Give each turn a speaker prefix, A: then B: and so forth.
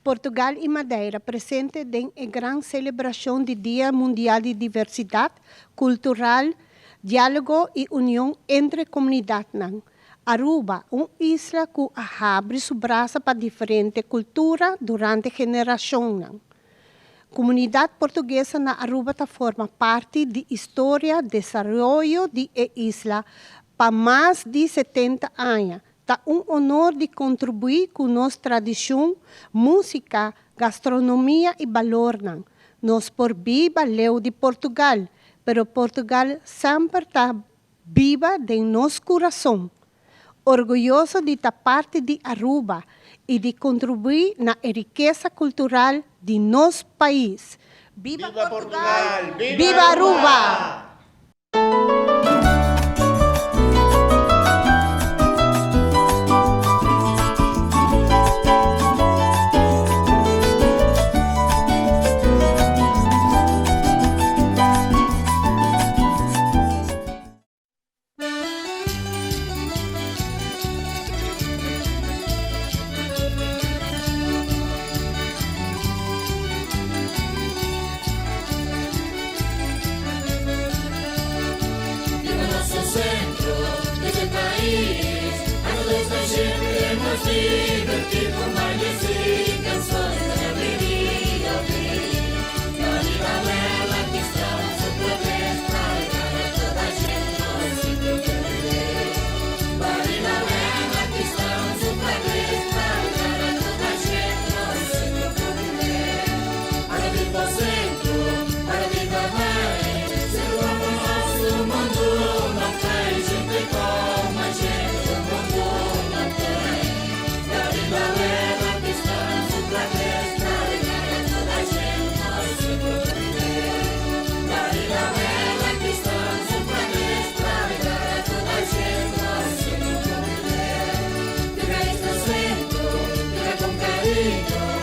A: Portugal y Madeira presente den e gran celebracion di Dia Mundial di Diversidad Cultural, Dialogo y Union entre Comunidadnan. Aruba, un isla cu a habri su brasa pa diferente cultura durante generacionnan. Comunidad Portuguesa na Aruba ta forma parti di historia desaroyo di e isla pa mas di 70 aña. Ta un honor di contribui cu nos tradicion, musica, gastronomia y balornan. Nos por biba leu di Portugal, pero Portugal semper ta biba den nos curason. Orguyoso di ta parti di Aruba y di contribui na e rikesa cultural di nos pais. Biba
B: Biba
A: Portugal!
B: Portugal! Biba
A: Biba
B: Aruba!
A: Aruba!
C: Viva nosso centro deste país, a todos nós queremos divertir com bailes e canções de alegria ouvir. Viva bela que estamos outra vez para alegar a toda a gente no sítio de viver. Viva bela que estamos outra vez para alegar a toda a gente no sítio de viver. Para viva o centro, para viva bem, ser o nosso mundo não tem gente como a gente, o mundo não tem. Da viva bela que estamos outra vez para alegar a toda a gente no sítio de viver. Da viva bela que estamos outra vez para alegar a toda a gente no sítio de viver. Fica este centro, fica com carinho.